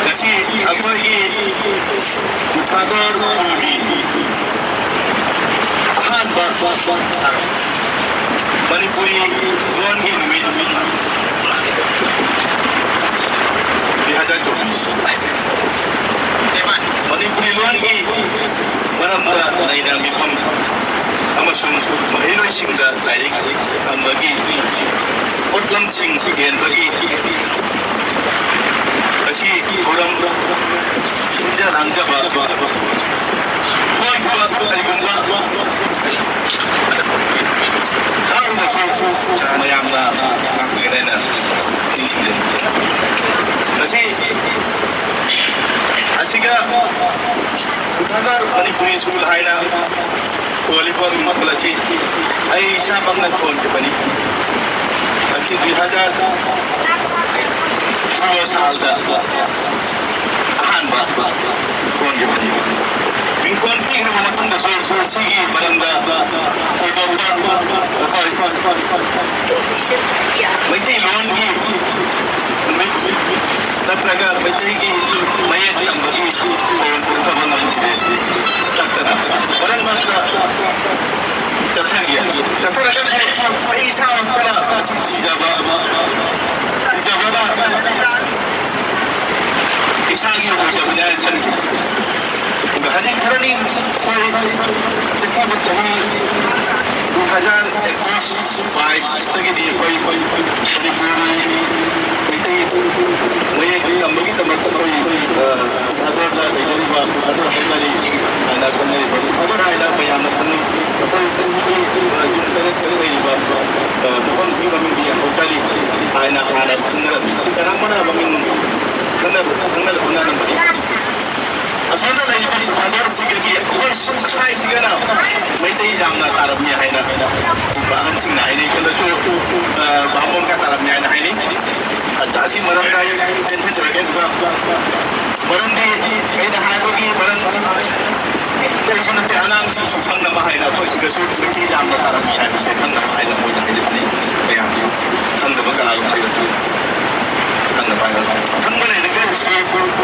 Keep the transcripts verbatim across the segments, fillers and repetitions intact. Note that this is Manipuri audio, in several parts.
ꯉꯁꯤ ꯑꯩꯈꯣꯏꯒꯤ ꯎꯐꯥꯗꯣꯔ ꯈꯨꯜꯒꯤ ꯑꯍꯥꯟꯕ ꯃꯅꯤꯄꯨꯔꯤ ꯂꯣꯟꯒꯤ ꯅꯨꯃꯤꯠ ꯗꯤ ꯍꯟꯗꯛ ꯇꯧꯍꯟꯁꯤ꯫ ꯃꯅꯤꯄꯨꯔꯤ ꯂꯣꯟꯒꯤ ꯃꯔꯝꯗ ꯅꯩꯅ ꯃꯤꯐꯝ ꯑꯃꯁꯨꯡ ꯃꯍꯩꯔꯣꯏꯁꯤꯡꯗ ꯂꯥꯏꯔꯤꯛ ꯇꯝꯕꯒꯤ ꯄꯣꯠꯂꯝꯁꯤꯡ ꯍꯦꯟꯕꯒꯤ ꯑꯁꯤ ꯊꯧꯔꯝ ꯁꯤꯟꯖ ꯂꯥꯡꯖꯕ ꯊꯣꯛꯈꯤꯕ ꯀꯔꯤꯒꯨꯝꯕ ꯍꯔꯥꯎꯕꯁꯨ ꯃꯌꯥꯝꯅ ꯉꯥꯛꯄꯤꯒꯅꯤ ꯍꯥꯏꯅ ꯅꯤꯡꯁꯤꯡꯖꯩ꯫ ꯃꯁꯤ ꯑꯁꯤꯒ ꯎꯐꯥꯗꯣꯔ ꯃꯅꯤꯄꯨꯔꯤ ꯁ꯭ꯀꯨꯜ ꯍꯥꯏꯅ ꯊꯣꯜꯂꯤꯕ ꯃꯤꯡꯊꯣꯜ ꯑꯁꯤ ꯑꯩ ꯏꯁꯥꯃꯛꯅ ꯊꯣꯟꯈꯤꯕꯅꯤ꯫ ꯃꯁꯤ ꯗꯨꯏ ꯍꯖꯥꯔ ꯁꯣꯂꯣ ꯁꯥꯜꯗ ꯑꯍꯥꯟꯕ ꯊꯣꯟꯈꯤꯕꯅꯤ꯫ ꯃꯤꯡꯊꯣꯜ ꯁꯤꯒꯤ ꯃꯔꯝꯗ ꯊꯣꯏꯗꯣꯛꯄ ꯑꯩꯈꯣꯏ ꯃꯩꯇꯩꯂꯣꯟꯒꯤ ꯅꯨꯃꯤꯠ ꯅꯠꯇ꯭ꯔꯒ ꯃꯩꯇꯩꯒꯤ ꯃꯌꯦꯛ ꯇꯝꯕꯒꯤ ꯊꯧꯔꯝ ꯄꯨꯊꯕ ꯉꯝꯈꯤꯗꯦ꯫ ꯅꯠꯇꯅ ꯃꯔꯛ ꯃꯔꯛꯇ ꯆꯠꯊꯈꯤ꯫ ꯆꯠꯊꯔꯒꯁꯨ ꯑꯩ ꯏꯁꯥꯃꯛꯇꯅ ꯃꯁꯤ ꯊꯤꯖꯕ, ꯊꯤꯖꯕꯗ ꯏꯁꯥꯒꯤ ꯑꯣꯏꯖꯕꯅꯤ ꯍꯥꯏꯅ ꯈꯟꯈꯤ꯫ ꯑꯗꯣ ꯍꯧꯖꯤꯛ ꯈꯔꯅꯤ ꯑꯩꯈꯣꯏ ꯆꯠꯈꯤꯕ ꯆꯍꯤ ꯇꯨ ꯍꯖꯥꯔ ꯑꯦꯀꯨꯏꯁ ꯕꯥꯏꯁꯇꯒꯤꯗꯤ ꯑꯩꯈꯣꯏ ꯃꯅꯤꯄꯨꯔꯤ ꯃꯩꯇꯩ ꯃꯌꯦꯛ ꯇꯝꯕꯒꯤꯗꯃꯛꯇ ꯑꯩꯈꯣꯏ, ꯑ, ꯊꯥꯗꯔꯗ ꯂꯩꯖꯔꯤꯕ ꯊꯥꯗꯔ ꯍꯥꯏꯇꯥꯔꯦ ꯍꯥꯏꯅ ꯈꯪꯅꯔꯤꯕ ꯊꯥꯗꯔ ꯍꯥꯏꯅ ꯃꯌꯥꯝꯅ ꯈꯪꯅꯩ꯫ ꯑꯩꯈꯣꯏ ꯑꯁꯤꯒꯤ, ꯑ, ꯌꯨꯝ ꯇꯔꯦꯠ ꯈꯛ ꯂꯩꯔꯤꯕ, ꯑ, ꯃꯐꯝꯁꯤꯒꯤ ꯃꯃꯤꯡꯗꯤ ꯍꯧꯇꯥꯔꯤ ꯍꯥꯏꯅ ꯍꯥꯟꯅ ꯈꯪꯅꯔꯝꯃꯤ꯫ ꯁꯤ ꯀꯅꯥꯝꯕꯅ ꯃꯃꯤꯡ ꯈꯪꯅꯕ ꯈꯪꯅꯗꯕ ꯉꯥꯡꯅꯕꯅꯤ꯫ ꯑꯁꯣꯝꯗ ꯂꯩꯔꯤꯕ ꯊꯥꯗꯔꯁꯤꯡ ꯑꯁꯤ ꯑꯩꯈꯣꯏ ꯁ꯭ꯋꯥꯏꯁꯤꯒꯅ ꯃꯩꯇꯩ ꯌꯥꯝꯅ ꯇꯥꯔꯝꯃꯤ ꯍꯥꯏꯅ ꯑꯍꯟꯁꯤꯡꯅ ꯍꯥꯏꯅꯩ꯫ ꯁꯣꯝꯗꯁꯨ, ꯑ, ꯕꯥꯃꯣꯟꯒ ꯇꯥꯔꯝꯃꯤ ꯍꯥꯏꯅ ꯍꯥꯏꯅꯩ꯫ ꯑꯗ ꯑꯁꯤ ꯃꯔꯝꯗ ꯑꯩ ꯇꯦꯟꯁꯤꯟꯖꯔꯒꯦ꯫ ꯑꯗꯨꯒ ꯃꯔꯝꯗꯤ ꯑꯩꯅ ꯍꯥꯏꯕꯒꯤ ꯃꯔꯝ ꯀꯔꯤꯁꯨ ꯅꯠꯇꯦ, ꯑꯉꯥꯡꯁꯤꯡꯁꯨ ꯈꯪꯅꯕ ꯍꯥꯏꯅ ꯑꯩꯈꯣꯏ ꯁꯤꯗꯁꯨ ꯃꯩꯇꯩ ꯌꯥꯝꯅ ꯇꯥꯔꯝꯃꯤ ꯍꯥꯏꯕꯁꯦ ꯈꯪꯅꯕ ꯍꯥꯏꯅ ꯃꯣꯏꯗ ꯍꯥꯏꯖꯕꯅꯤ꯫ ꯃꯌꯥꯝꯁꯨ ꯈꯪꯗꯕ ꯀꯅꯥꯒꯨꯝꯕ ꯂꯩꯔꯁꯨ ꯈꯪꯅꯕ ꯍꯥꯏꯅ, ꯈꯪꯕ ꯂꯩꯔꯒꯗꯤ ꯁꯤ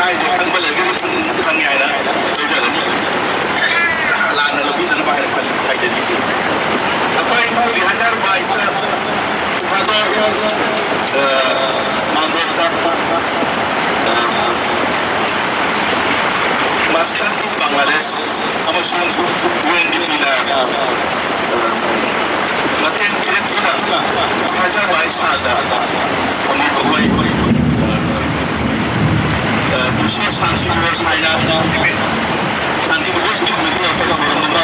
ꯍꯥꯏꯗꯤ ꯈꯪꯕ ꯂꯩꯔꯒꯗꯤ ꯈꯪꯉꯦ ꯍꯥꯏꯅ ꯂꯧꯖꯒꯅꯤ꯫ ꯂꯥꯟꯅ ꯂꯧꯕꯤꯗꯅꯕ ꯍꯥꯏꯅ ꯈꯜꯂꯤ, ꯍꯥꯏꯖꯔꯤ꯫ ꯑꯩꯈꯣꯏ ꯇꯨ ꯍꯖꯥꯔ ꯕꯥꯏꯁꯇ ꯐꯥꯗꯔ, ꯑ, ꯃꯥꯟꯗꯣꯞꯇ, ꯑ, ꯃꯥꯁꯇꯔ ꯕꯪꯒ꯭ꯂꯥꯗꯦꯁ ꯑꯃꯁꯨꯡ ꯌꯨ ꯑꯦꯟ ꯗꯤ ꯄꯤꯅ, ꯑ, ꯃꯇꯦꯡ ꯄꯤꯔꯛꯇꯨꯅ ꯇꯨ ꯍꯖꯥꯔ ꯕꯥꯏꯁ ꯁꯥꯗ ꯐꯪꯂꯤꯕ ꯑꯩꯈꯣꯏ, ꯑ, ꯕꯤꯁ꯭ꯋ ꯁꯥꯟꯇꯤ ꯗꯤꯕꯁ ꯍꯥꯏꯅ ꯁꯥꯟꯇꯤ ꯗꯤꯕꯁꯀꯤ ꯅꯨꯃꯤꯠꯇ ꯑꯩꯈꯣꯏ ꯊꯧꯔꯝ ꯑꯃ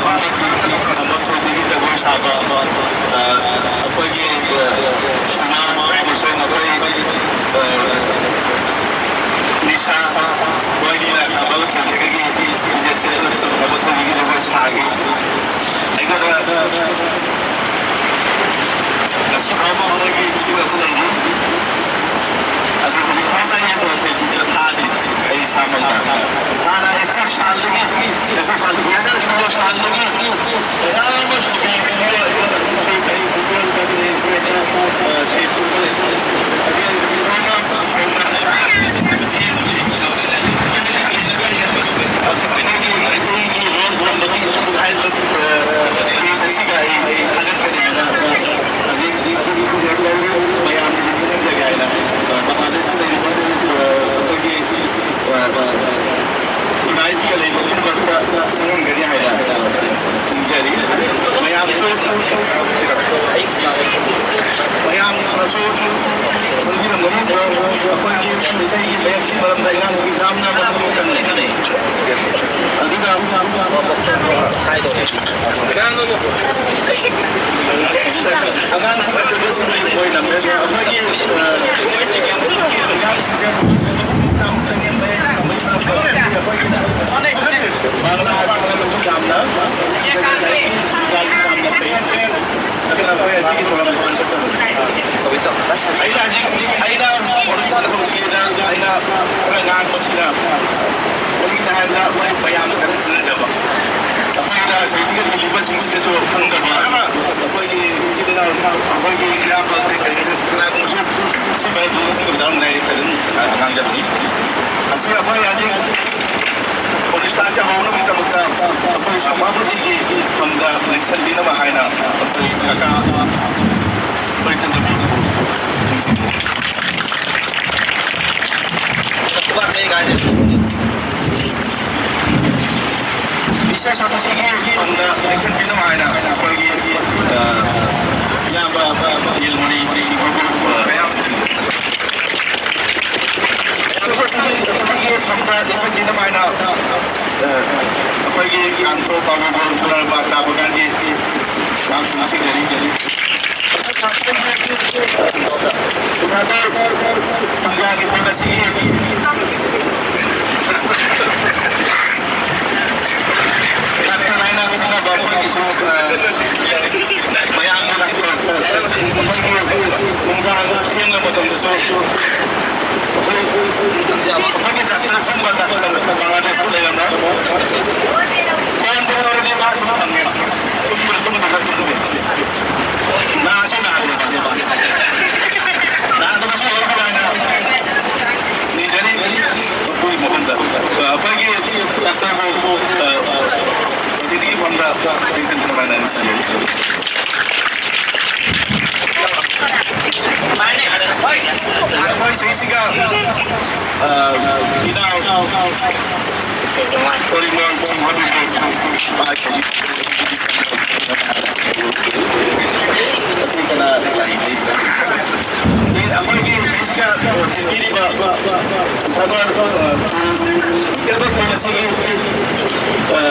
ꯄꯥꯡꯊꯣꯛꯈꯤ꯫ ꯈꯝꯕ ꯊꯣꯏꯕꯤꯒꯤ ꯖꯒꯣꯏ ꯁꯥꯕ, ꯑ, ꯑꯩꯈꯣꯏꯒꯤ, ꯑ, ꯁꯤꯃꯥ ꯑꯃꯁꯨꯡ ꯑꯩꯈꯣꯏ, ꯑ, ꯅꯤꯁꯥ ꯃꯣꯏꯅꯤꯅ ꯈꯝꯕ ꯊꯣꯏꯕꯤꯒꯤ ꯐꯤꯖꯦꯠ ꯁꯦꯠꯇꯨꯅ ꯈꯝꯕ ꯊꯣꯏꯕꯤꯒꯤ ꯖꯒꯣꯏ ꯁꯥꯈꯤ꯫ ꯑꯩꯉꯣꯟꯗ ꯉꯁꯤ ꯐꯥꯎꯕ ꯃꯣꯏꯒꯤ ꯄꯤꯔꯛꯄ ꯂꯩꯔꯤ꯫ ꯑꯗꯨ ꯍꯧꯖꯤꯛ ꯐꯥꯎꯕ ꯑꯩ ꯑꯗꯨ ꯊꯥꯗ꯭ꯔꯤ꯫ ꯑꯩ ꯏꯁꯥꯃꯛꯅ ꯍꯥꯟꯅ ꯑꯦꯀꯨꯏꯁ ꯁꯥꯜꯗꯒꯤ, ꯑꯦꯀꯨꯏꯁ ꯁꯥꯜ ꯇꯨ ꯍꯖꯥꯔ ꯃꯌꯥꯝꯒꯤꯁꯨ ꯈꯪꯍꯟꯖꯒꯦ ꯍꯥꯏꯅ, ꯑ, ꯕꯪꯒ꯭ꯂꯥꯗꯦꯁꯇ ꯂꯩꯔꯤꯕ, ꯑ, ꯑꯩꯈꯣꯏꯒꯤ, ꯑ, ꯈꯨꯟꯅꯥꯏꯁꯤꯒ ꯂꯩꯕ ꯄꯨꯝꯅꯃꯛꯇ ꯈꯪꯍꯟꯒꯅꯤ ꯍꯥꯏꯅ, ꯑ, ꯈꯪꯖꯔꯤ꯫ ꯃꯌꯥꯝꯁꯨ, ꯃꯌꯥꯝꯅꯁꯨ ꯈꯪꯕꯤꯔꯝꯒꯅꯤ, ꯑꯩꯈꯣꯏꯒꯤ ꯃꯩꯇꯩꯒꯤ ꯃꯌꯦꯛꯁꯤ ꯃꯔꯝꯗ ꯑꯉꯥꯡꯁꯤꯡ ꯌꯥꯝꯅ ꯃꯄꯨꯛꯅꯤꯡ ꯆꯪꯉꯤ꯫ ꯑꯗꯨꯒ ꯑꯉꯥꯡꯁꯤꯡ ꯑꯆꯧꯕꯁꯤꯡꯒꯤ ꯑꯣꯏꯅ ꯑꯩꯈꯣꯏꯒꯤ, ꯑ, ꯑꯉꯥꯡꯁꯤꯡꯁꯦ ꯕꯪꯒ꯭ꯂꯥ ꯂꯣꯟꯁꯨ ꯌꯥꯝꯅ, ꯌꯥꯝꯅ ꯐꯩ꯫ ꯑꯗꯨꯅ ꯑꯩꯈꯣꯏ ꯑꯁꯤꯒꯤ ꯊꯧꯔꯝ ꯄꯥꯡꯊꯣꯛꯄ ꯑꯩꯅ ꯍꯧꯖꯤꯛ, ꯑꯩꯅ ꯃꯔꯨꯞ ꯊꯥꯅ ꯍꯧꯖꯤꯛꯀꯤꯗ ꯑꯩꯅ ꯈꯔ ꯉꯥꯡꯕꯁꯤꯅ, ꯃꯃꯤꯡꯗ ꯍꯥꯏꯔꯕꯗ ꯑꯩꯈꯣꯏ ꯃꯌꯥꯝꯅ ꯀꯔꯤꯝ ꯈꯪꯅꯗꯕ, ꯑꯩꯈꯣꯏꯅ ꯁꯤꯗ ꯂꯩꯔꯤꯕꯁꯤꯡꯁꯤꯗꯁꯨ ꯈꯪꯗꯕ, ꯑꯩꯈꯣꯏꯒꯤ ꯏꯆꯤꯜ ꯏꯅꯥꯎ, ꯑꯩꯈꯣꯏꯒꯤ ꯏꯌꯥꯝꯕ ꯀꯩ ꯀꯩ ꯀꯅꯥꯒꯨꯝꯕꯁꯨ ꯁꯤ ꯃꯔꯝꯗ ꯈꯪꯗꯕ ꯂꯩꯔꯦ ꯑꯗꯨꯝ ꯉꯥꯡꯖꯕꯅꯤ꯫ ꯑꯁꯤ ꯑꯩꯈꯣꯏ ꯍꯧꯖꯤꯛ ꯄꯣꯂꯤꯁ ꯇꯥꯛꯁ ꯍꯧꯅꯕꯒꯤꯗꯃꯛꯇ ꯑꯩꯈꯣꯏ ꯁꯚꯥꯄꯇꯤꯒꯤ ꯐꯝꯗ ꯂꯦꯡꯁꯤꯟꯕꯤꯅꯕ ꯍꯥꯏꯅ ꯑꯩꯈꯣꯏ ꯀꯀꯥ ꯑꯩꯈꯣꯏ ꯆꯟꯗ꯭ꯔꯕꯨ ꯕꯤꯁꯦꯁ ꯑꯁꯤꯒꯤ ꯐꯝꯗ ꯂꯦꯡꯁꯤꯟꯕꯤꯅꯕ ꯍꯥꯏꯅ ꯑꯩꯈꯣꯏꯒꯤ, ꯑ, ꯏꯌꯥꯝꯕ ꯅꯤꯜꯃꯅꯤ ꯁꯤꯡꯍꯕꯨ, ꯑ, ꯑꯩꯈꯣꯏꯒꯤ ꯐꯝꯗ ꯂꯦꯡꯁꯤꯟꯕꯤꯅꯕ ꯍꯥꯏꯅ, ꯑ, ꯑꯩꯈꯣꯏꯒꯤ ꯀꯥꯟꯊꯣꯛ ꯕꯥꯕꯨ ꯕꯣꯝ ꯁꯣꯔꯥꯔ ꯕꯥ ꯇꯥꯕ ꯀꯥꯟꯒꯤ ꯌꯥꯝ ꯊꯨꯅ ꯁꯤꯡꯖꯔꯤ꯫ ꯏꯃꯥꯗ ꯐꯨꯡꯒꯥꯒꯤ ꯄꯣꯠ ꯑꯁꯤꯒꯤ ꯗꯥꯛꯇꯔ ꯍꯥꯏꯅ ꯈꯪꯅꯕ ꯑꯩꯈꯣꯏꯒꯤꯁꯨ, ꯑ, ꯃꯌꯥꯝꯒꯤ ꯗꯥꯛꯇꯔ, ꯑꯩꯈꯣꯏꯒꯤ ꯅꯨꯡꯗꯥꯡ ꯊꯦꯡꯂ ꯃꯇꯝꯗꯁꯨ ꯑꯩꯈꯣꯏ, ꯑꯩꯈꯣꯏꯒꯤ ꯗꯥꯛꯇꯔ ꯑꯆꯨꯝꯕ ꯗꯥꯛꯇꯔ ꯕꯪꯒ꯭ꯂꯥꯗꯦꯁꯇ ꯂꯩꯔꯝꯃꯤ꯫ ꯐꯣꯟ ꯇꯧꯔꯗꯤ ꯑ, ꯑ, ꯍꯧꯖꯤꯛꯇꯤ ꯃꯐꯝꯗ ꯆꯤꯡꯁꯤꯟꯗꯨꯅ ꯃꯥꯏꯅ ꯅꯨꯡꯁꯤꯖꯔꯤ꯫ ꯑꯩꯈꯣꯏ ꯁꯤꯁꯤꯒ, ꯑ, ꯏꯅꯥꯎ ꯀꯣꯔꯤꯃꯣꯟ ꯁꯤꯡꯍꯗꯨꯁꯨ ꯑꯇꯩ ꯀꯅꯥ ꯂꯩꯔꯤ? ꯑꯩꯈꯣꯏꯒꯤ ꯁꯤꯁꯤꯒ ꯄꯤꯔꯤꯕ ꯈꯕꯔ, ꯑ, ꯈꯕꯔ ꯑꯁꯤꯒꯤ, ꯑ,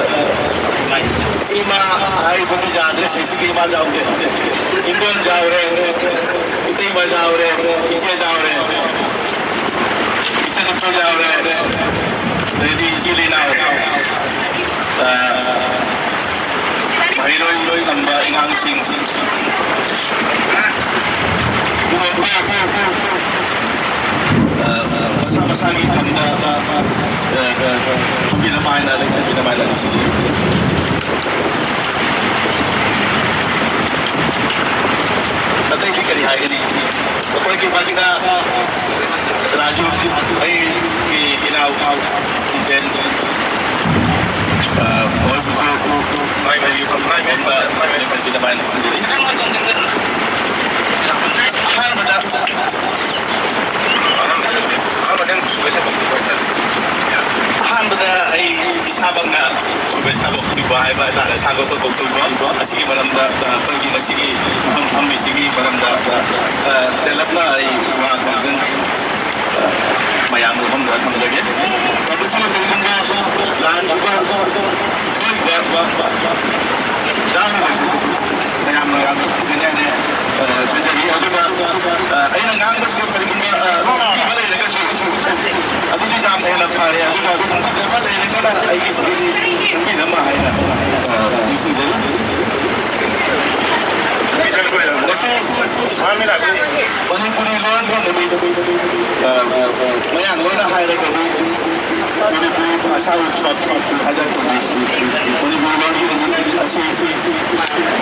ꯏꯃꯥ ꯍꯥꯏꯕꯗꯤ ꯌꯥꯗ꯭ꯔꯦ, ꯁꯤꯁꯤꯒꯤ ꯏꯃꯥ ꯌꯥꯎꯗꯦ꯫ ꯏꯟꯗꯣꯟ ꯌꯥꯎꯔꯦ, ꯏꯇꯩꯃ ꯌꯥꯎꯔꯦ, ꯏꯆꯦ ꯌꯥꯎꯔꯦ, ꯏꯆꯟꯅꯨꯄꯤ ꯌꯥꯎꯔꯦ, ꯑꯗꯩꯗꯤ ꯏꯆꯤꯜ ꯏꯅꯥꯎ, ꯑ, ꯃꯍꯩꯔꯣꯏ ꯇꯝꯕ ꯑꯉꯥꯡꯁꯤꯡ, ꯃꯁꯥ ꯃꯁꯥꯒꯤ ꯐꯝꯗ, ꯑ, ꯑ, ꯐꯝꯕꯤꯅꯕ ꯍꯥꯏꯅ, ꯂꯦꯡꯁꯤꯟꯕꯤꯅꯕ ꯍꯥꯏꯅ ꯅꯤꯡꯁꯤꯡꯖꯔꯤ꯫ ꯑꯇꯩꯗꯤ ꯀꯔꯤ ꯍꯥꯏꯒꯅꯤ? ꯑꯩꯈꯣꯏꯒꯤ ꯃꯅꯤꯡꯗ ꯔꯥꯖꯨ, ꯑꯩꯒꯤ ꯏꯅꯥꯎ ꯏꯕꯦꯟ, ꯑ, ꯃꯣꯏꯕꯨꯁꯨ ꯃꯥꯏ ꯃꯥꯏꯒꯤ ꯐꯝꯐꯝꯗ ꯂꯦꯡꯁꯤꯟꯕꯤꯅꯕ ꯍꯥꯏꯅ ꯅꯤꯡꯁꯤꯡꯖꯔꯤ꯫ ꯑꯍꯥꯟꯕꯗ, ꯑꯍꯥꯟꯕꯗ ꯑꯩ ꯏꯁꯥꯃꯛꯅ ꯁꯨꯕꯦꯠ ꯁꯥꯕꯣꯛ ꯇꯨꯏꯕ ꯍꯥꯏꯕ ꯍꯥꯏꯇꯥꯔꯦ, ꯁꯥꯒꯣꯠ ꯇꯧꯕꯣꯛ ꯇꯨꯏꯕ ꯑꯁꯤꯒꯤ ꯃꯔꯝꯗ, ꯑ, ꯑꯩꯈꯣꯏꯒꯤ ꯉꯁꯤꯒꯤ ꯃꯐꯝ ꯐꯝꯃꯤꯁꯤꯒꯤ ꯃꯔꯝꯗ, ꯑ, ꯇꯦꯜꯂꯞꯅ ꯑꯩ ꯋꯥ ꯉꯥꯡꯖꯅꯤꯡ-, ꯑ, ꯃꯌꯥꯝ ꯃꯐꯝꯗ ꯊꯝꯖꯒꯦ꯫ ꯃꯁꯤꯅ ꯀꯔꯤꯒꯨꯝꯕ ꯂꯥꯟꯈꯤꯕ ꯊꯣꯛꯏꯕ ꯌꯥꯎꯔꯒꯁꯨ ꯃꯌꯥꯝꯅ ꯌꯥꯝꯅ ꯐꯖꯅ, ꯑ, ꯈꯟꯖꯔꯤ꯫ ꯑꯗꯨꯒ, ꯑ, ꯑꯩꯅ ꯉꯥꯡꯕꯁꯤꯗ ꯀꯔꯤꯒꯨꯝꯕ, ꯑ, ꯈꯪꯗꯕ ꯂꯩꯔꯒꯁꯨ ꯑꯗꯨꯗꯤ ꯌꯥꯝꯅ ꯍꯦꯟꯅ ꯐꯔꯦ꯫ ꯑꯗꯨꯒ ꯈꯪꯗꯕ ꯂꯩꯔꯒꯅ ꯑꯩꯒꯤ ꯁꯤꯒꯤ ꯈꯪꯕꯤꯅꯕ ꯍꯥꯏꯅ, ꯑ, ꯅꯤꯡꯁꯤꯡꯖꯔꯤ꯫ ꯃꯁꯤ ꯃꯅꯤꯄꯨꯔꯤ ꯂꯣꯟ ꯈꯪꯗꯕꯤ, ꯑ, ꯃꯌꯥꯡ ꯂꯣꯟꯅ ꯍꯥꯏꯔꯒꯗꯤ ꯃꯅꯤꯄꯨꯔꯤ ꯚꯥꯁꯥ ꯎꯠꯁꯕ ꯇꯨ ꯍꯖꯥꯔ ꯇ꯭ꯋꯦꯟꯇꯤ ꯁꯤꯛꯁ, ꯃꯅꯤꯄꯨꯔꯤ ꯂꯣꯟꯒꯤ ꯅꯨꯃꯤꯠ ꯑꯁꯤ,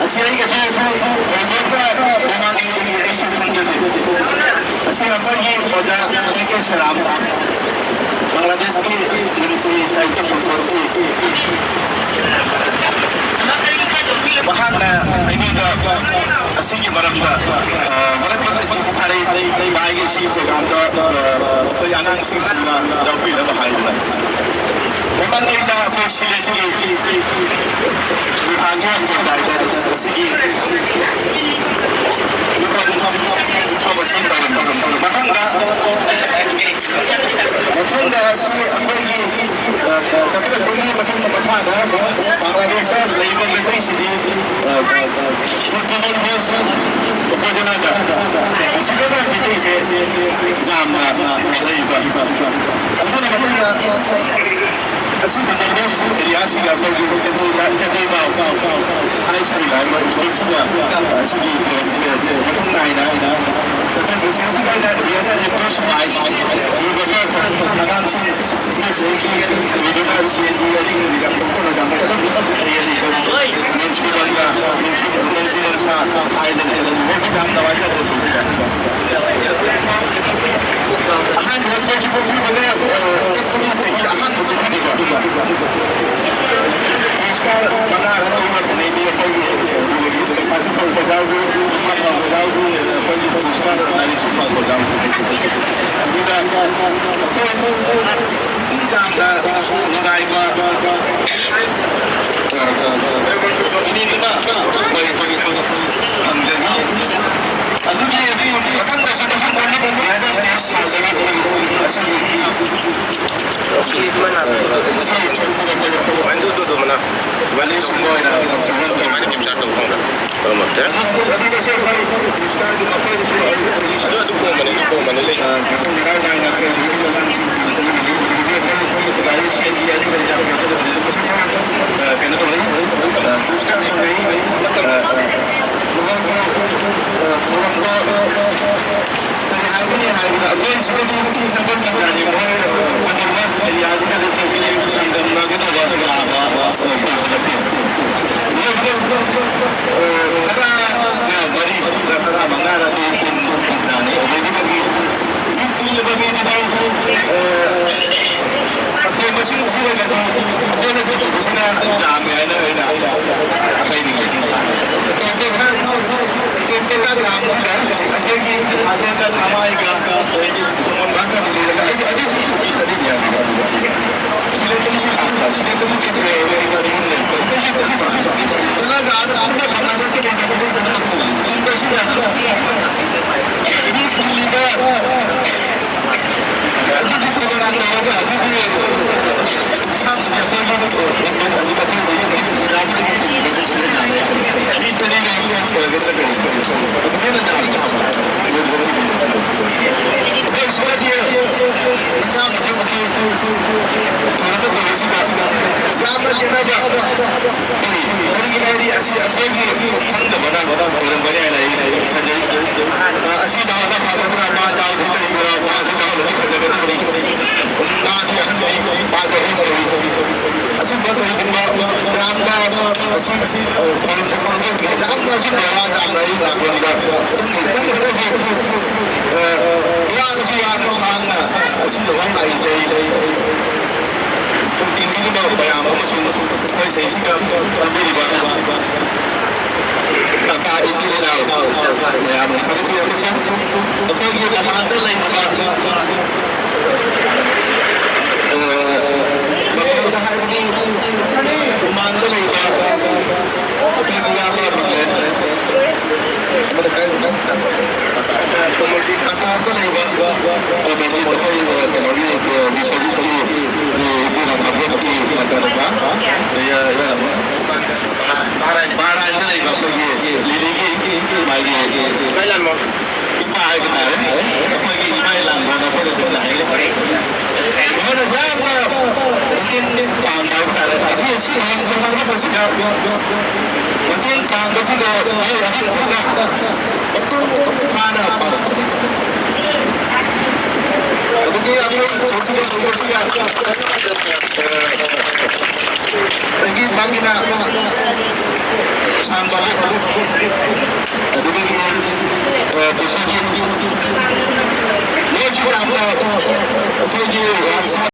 ꯑꯁꯤ ꯑꯩ ꯀꯩꯁꯨ ꯊꯣꯏꯗꯣꯛꯄ ꯃꯃꯥꯡꯒꯤ ꯑꯩꯁꯨ ꯈꯪꯖꯗꯦ꯫ ꯑꯁꯤ ꯑꯩꯈꯣꯏꯒꯤ ꯑꯣꯖꯥ ꯑꯦ ꯀꯦ ꯁꯦꯔꯥꯝ, ꯕꯪꯒ꯭ꯂꯥꯗꯦꯁꯀꯤ ꯃꯅꯤꯄꯨꯔꯤ ꯁꯥꯍꯤꯇ꯭ꯌ ꯁꯪꯒꯠꯀꯤ ꯃꯔꯛ ꯃꯔꯛꯇ ꯊꯥꯔꯛꯏ꯫ ꯚꯥꯏꯒꯤ ꯁꯤ ꯄ꯭ꯔꯣꯒ꯭ꯔꯥꯝꯗ ꯑꯩꯈꯣꯏ ꯑꯉꯥꯡꯁꯤꯡ ꯄꯨꯟꯅ ꯌꯥꯎꯕꯤꯅꯕ ꯍꯥꯏꯗꯅ꯫ ꯃꯃꯥꯡꯉꯩꯗ ꯑꯩꯈꯣꯏ ꯁꯤꯂꯦꯠꯀꯤ ꯂꯨꯍꯥꯟꯒꯤ ꯍꯣꯁꯄꯤꯇꯥꯜꯗ ꯑꯁꯤꯒꯤ ꯃꯐꯝ ꯃꯐꯝ ꯑꯁꯤ ꯇꯧꯔꯝꯕ꯫ ꯃꯊꯪꯗ ꯃꯊꯪꯗ ꯑꯁꯤ ꯑꯩꯈꯣꯏꯒꯤ, ꯑ, ꯆꯥꯎꯈꯠꯂꯛꯄꯒꯤ ꯃꯇꯨꯡ ꯃꯈꯥꯗ ꯕꯪꯒ꯭ꯂꯥꯗꯦꯁꯇ ꯂꯩꯕ ꯃꯤꯑꯣꯏꯁꯤꯡꯁꯤ, ꯑ, ꯐꯨꯠꯕꯣꯜ ꯃꯦꯠꯆ ꯎꯄꯦꯟꯗ꯭ꯔꯅꯥꯊ ꯑꯁꯤꯗꯅ ꯃꯤꯇꯩꯁꯦ ꯌꯥꯝꯅ ꯂꯩꯕ꯫ ꯑꯗꯨꯅ ꯃꯇꯨꯡꯗ ꯑꯁꯤꯒꯤ ꯆꯠꯅꯕꯤꯁꯤ ꯑꯦꯔꯤꯌꯥꯁꯤꯒ ꯑꯩꯈꯣꯏꯒꯤ ꯇꯦꯡꯅꯧꯄꯥꯜ ꯍꯥꯏ ꯁ꯭ꯀꯨꯜ ꯍꯥꯏꯕ ꯁ꯭ꯀꯨꯜꯁꯤꯗ ꯑꯁꯤꯒꯤ ꯊꯧꯔꯝꯁꯦ ꯃꯄꯨꯡ ꯅꯥꯏꯅ ꯆꯠꯊꯕꯁꯦ ꯍꯧꯖꯤꯛ ꯑꯩꯅ ꯔꯤꯌꯦꯜ ꯄ꯭ꯔꯦꯁ ꯃꯥꯏꯁ ꯎꯕꯗ ꯑꯉꯥꯡꯁꯤꯡ ꯁꯤꯁꯨ ꯎꯕꯗ ꯁꯤ ꯑꯁꯤ ꯑꯔꯤꯕ ꯌꯥꯝ ꯄꯣꯛꯄꯅ ꯌꯥꯝ ꯀꯜꯂꯝꯃꯤ꯫ ꯍꯌꯦꯡ ꯅꯤꯡꯊꯧ ꯅꯣꯡꯆꯨꯕ ꯍꯥꯏꯅ ꯂꯩꯔꯝꯃꯤ꯫ ꯃꯣꯏꯁꯨ ꯌꯥꯝ ꯅꯨꯡꯉꯥꯏꯖꯔꯦ ꯁꯤꯁꯤꯗ꯫ ꯑꯍꯥꯟꯕ ꯄꯣꯠꯁꯤ ꯄꯣꯠꯁꯤꯕꯗ, ꯑ, ꯄꯣꯠꯇꯨꯒꯤ ꯆꯍꯤ ꯑꯍꯥꯟꯕ ꯆꯍꯤꯗꯀꯣ꯫ ꯄꯨꯔꯁꯀꯥꯔ ꯃꯉꯥ ꯂꯧꯕ ꯐꯪꯉꯛꯏ꯫ ꯑꯩꯈꯣꯏꯒꯤ ꯄꯩꯁꯥꯁꯨ ꯐꯪꯕ ꯌꯥꯎꯏ, ꯂꯨꯄꯥ ꯐꯪꯕ ꯌꯥꯎꯏ, ꯑꯩꯈꯣꯏꯒꯤ ꯄꯨꯔꯁꯀꯥꯔ ꯂꯥꯏꯔꯤꯛꯁꯨ ꯐꯪꯕ ꯌꯥꯎꯏ꯫ ꯑꯗꯨꯒ ꯑꯩꯈꯣꯏ ꯆꯥꯡꯗ ꯅꯨꯡꯉꯥꯏꯕ ꯏꯅꯤꯗꯨꯅ ꯑꯩꯈꯣꯏ ꯐꯪꯖꯅꯤ꯫ ꯑꯗꯨꯒꯤ ꯃꯊꯪꯗꯁꯨ ꯃꯊꯪ ꯑꯃꯨꯛ ꯁꯥꯖꯔꯛꯀꯅꯤ꯫ ꯑꯁꯤꯒꯤ ꯁꯤ ꯁꯨꯃꯥꯏꯅ ꯍꯥꯞꯄꯤꯌꯨ꯫ ꯁꯤ ꯁꯨꯃꯥꯏꯅ ꯇꯧ, ꯇꯧ, ꯇꯧ, ꯃꯅꯥ꯫ ꯁꯨꯃꯥꯏꯅ ꯇꯧ꯫ ꯁꯨꯃꯥꯏꯅ ꯀꯦꯞꯆꯔ ꯇꯧ ꯈꯪꯕ꯭ꯔꯥ? ꯇꯧꯔꯝꯃꯛꯇꯦ꯫ ꯑꯗꯨ, ꯑꯗꯨ ꯀꯣꯝꯕꯅꯤ, ꯑꯗꯨ ꯀꯣꯝꯕꯅꯤ ꯂꯩ꯫ ꯀꯩꯅꯣ ꯇꯧꯔꯛꯏ꯫ ꯃꯇꯝ ꯀꯔꯤ ꯍꯥꯏꯒꯅꯤ ꯍꯥꯏꯕꯗ, ꯑꯩꯈꯣꯏ ꯁꯤꯗꯗꯤ ꯊꯕꯛꯀꯤ ꯒꯥꯔꯤ ꯃꯣꯏ, ꯑ, autonomous area ꯁꯤꯗꯗꯤ ꯆꯥꯡꯗꯝꯅꯒꯗꯕ ꯌꯥꯕ, ꯑ, ꯄꯣꯠꯁꯨ ꯅꯠꯇꯦ꯫ ꯃꯣꯏꯗꯤ, ꯑ, ꯇꯔꯥꯒ ꯃꯔꯤ, ꯇꯔꯥ ꯃꯉꯥꯔ ꯑꯗꯨ ꯄꯨꯟ-, ꯄꯨꯟꯖꯥꯅꯤ꯫ ꯑꯗꯒꯤꯗꯤ ꯃꯤ ꯄꯤꯕ ꯃꯤꯗꯨꯗꯤ, ꯑ, ꯑꯩꯈꯣꯏ ꯃꯁꯤꯡ ꯊꯤꯔꯒꯗꯤ ꯑꯩꯈꯣꯏꯅ ꯄꯤꯕꯁꯤꯅ ꯌꯥꯝꯃꯦ ꯍꯥꯏꯅ ꯑꯩꯅ ꯍꯥꯏꯅꯤꯡꯉꯤ꯫ ꯑꯩꯈꯣꯏꯒꯤ ꯑꯗꯣꯝꯗ ꯊꯃꯥꯏꯒ ꯑꯗꯩꯗꯤ ꯈꯨꯃꯟ ꯉꯥꯛꯀ ꯂꯩꯔꯒ ꯑꯩ ꯑꯗꯨ ꯁꯤ ꯆꯠꯂꯤꯅꯦ ꯍꯥꯏꯕ꯫ ꯁꯤꯗ ꯆꯠꯂꯤꯁꯤ ꯂꯥꯛꯄ, ꯁꯤꯗ ꯆꯠꯂꯤꯁꯤ ꯂꯩꯔꯒ ꯆꯠꯂꯒ ꯑꯗ ꯑꯃꯨꯛ ꯐꯪꯉꯒ ꯆꯠꯂꯤꯅꯦ꯫ ꯃꯤ ꯄꯨꯜꯂꯤꯕ ꯌꯥꯝꯅ ꯈꯦꯠꯅꯕ ꯀꯔꯤ ꯀꯔꯤꯒꯤꯅꯣ ꯍꯥꯏꯗꯤ ꯑꯁꯤ ꯑꯩꯈꯣꯏꯒꯤ ꯈꯪꯗꯕꯅ ꯑꯣꯏꯔꯝꯕꯅꯤ ꯍꯥꯏꯅ ꯑꯩ ꯈꯟꯖꯩ꯫ ꯑ, ꯑꯁꯤ ꯅꯍꯥꯟꯅ ꯐꯒꯗ꯭ꯔꯥ, ꯃꯥ ꯆꯥꯎꯗꯤ ꯀꯔꯤꯒꯤꯔꯥ, ꯃꯥꯁꯨ ꯅꯍꯥꯟꯅꯗꯤ ꯐꯖꯒꯗꯕꯅꯤ꯫ ꯃꯥꯗꯤ ꯑꯍꯟꯅꯤ, ꯃꯥꯁꯨ ꯑꯍꯟ ꯑꯣꯏꯔꯤ꯫ ꯑꯆꯨꯝꯕ ꯀꯔꯤꯒꯨꯝꯕ ꯌꯥꯝꯅ ꯑꯁꯤ, ꯑꯁꯤ, ꯑ, ꯊꯧꯔꯝ ꯊꯣꯛꯄ ꯍꯧꯔꯛꯇ꯭ꯔꯤꯉꯩꯗ ꯌꯥꯝꯅ ꯑꯆꯨꯝꯕ ꯋꯥ ꯌꯥꯝꯅ ꯑꯩ ꯂꯥꯛꯄꯗ ꯈꯤꯇꯪ ꯑꯣꯏꯔꯁꯨ, ꯑ, ꯋꯥꯔꯁꯨ ꯋꯥꯅ ꯈꯥꯡꯅ ꯑꯁꯤꯗ ꯋꯥ ꯂꯥꯛꯏꯁꯦ꯫ ꯏꯟꯕꯤꯔꯤꯕ ꯃꯌꯥꯝ ꯑꯃꯁꯨꯡ ꯑꯩꯈꯣꯏ ꯁꯤꯗꯩꯁꯤꯗ ꯐꯝꯕꯤꯔꯤꯕ ꯀꯀꯥ ꯏꯆꯤꯜ ꯏꯅꯥꯎ ꯃꯌꯥꯝ ꯊꯥꯒꯠꯄꯤꯔꯛꯄꯁꯨ, ꯑꯩꯈꯣꯏꯒꯤ ꯃꯄꯥꯟꯗ ꯂꯩꯔꯤꯕ, ꯑ, ꯃꯄꯥꯟꯗ ꯍꯥꯏꯕꯗꯤ ꯃꯃꯥꯡꯗ ꯂꯩꯕ ꯑꯩꯈꯣꯏꯒꯤ ꯏꯌꯥꯝꯕ ꯄꯥꯡꯒꯜ, ꯃꯊꯛꯇ ꯂꯩꯕ ꯀꯃꯤꯇꯤ ꯑꯩꯈꯣꯏ, ꯀꯩꯅꯣꯒꯤ, ꯃꯤꯁꯟꯒꯤ, ꯏꯄꯨꯅ ꯊꯥꯡꯖꯕꯒꯤ ꯃꯇꯝꯗ, ꯃꯍꯥꯔꯥꯖꯗ ꯂꯩꯕ ꯑꯩꯈꯣꯏꯒꯤ ꯂꯤꯂꯤꯒꯤ ꯃꯥꯒꯤ ꯏꯄꯥ ꯍꯥꯏꯕ ꯇꯥꯔꯦ, ꯑꯩꯈꯣꯏꯒꯤ ꯏꯃꯥ ꯏꯂꯥꯡꯕꯣꯅ ꯑꯩꯈꯣꯏꯗ ꯁꯨꯝ ꯂꯥꯛꯑꯦ꯫ ꯃꯣꯏꯅ ꯌꯥꯝꯅ ꯃꯇꯦꯡ ꯄꯥꯡꯕ ꯍꯥꯏꯕ ꯇꯥꯔꯦ꯫ ꯑꯗꯒꯤ ꯁꯤ ꯍꯌꯦꯡ ꯁꯨꯃꯥꯡꯂꯦꯟ ꯑꯁꯤꯗ ꯃꯇꯦꯡ ꯄꯥꯡꯕꯁꯤꯗ ꯃꯤꯑꯣꯏ ꯑꯍꯨꯝ ꯑꯍꯨꯝꯅ ꯃꯄꯨꯡ ꯐꯥꯅ ꯄꯥꯡꯊꯣꯛꯏ꯫ ꯑꯗꯒꯤ ꯑꯩꯈꯣꯏ ꯁꯣꯁꯤꯌꯦꯜ ꯁꯤꯗ ꯑꯗꯒꯤ ꯃꯥꯒꯤꯅ ꯁꯥꯡꯕ ꯑꯗꯒꯤ ꯄꯨꯟꯁꯤꯒꯤ ꯂꯣꯏꯁꯨ ꯌꯥꯝꯅ ꯑꯩꯈꯣꯏꯒꯤ